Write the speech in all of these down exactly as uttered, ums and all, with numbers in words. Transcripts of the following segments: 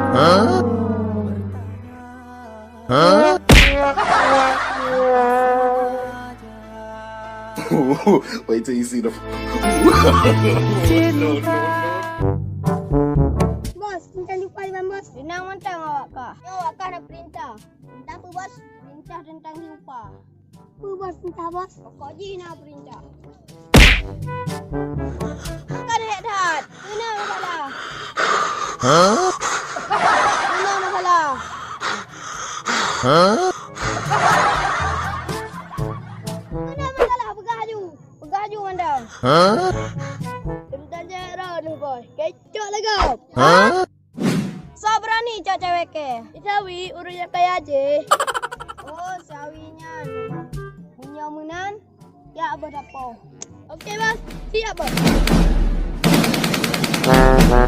Huh? Huh? Wait till you see the. No, no, no. Bos, teuntang upah, Bos. Deunang mantong awak kah. Nyoe awak kah na peurintah. Teuntang peue, Bos? Peurintah teuntang upah. Peue, Bos, peurintah, Bos? Pokok jih na peurintah. Kan hék that. Keunoe masalah. Hah? Keunoe masalah. Hah? Keunoe masalah, peugah laju. Peugah laju mandang. Hah? Teuntang jeuet droeneuh, Bos. Kecok lagak. Hah? Soe beurani cok cewek kèe? Sawi, ureueng nyang kaya jih. Oh, Sawi nyan. Meunyoe meunan, jak beuh dapoe. Oke, Bos. Siap, Bos. Panda,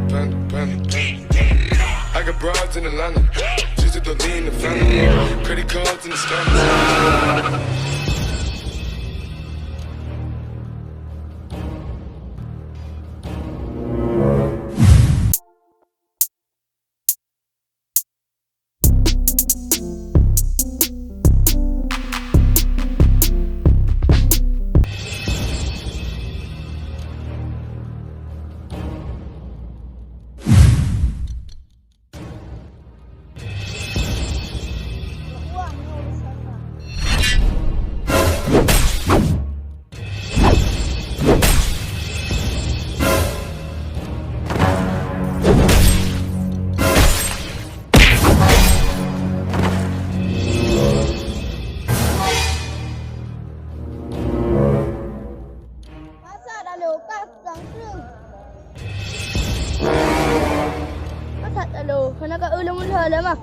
panda, panda. I got broads in Atlanta. Just to lean the family. Credit cards in the scammers. Masa dah leukas sang kreueng. Masa dah leuh, hana ka ulông ulha lé mah.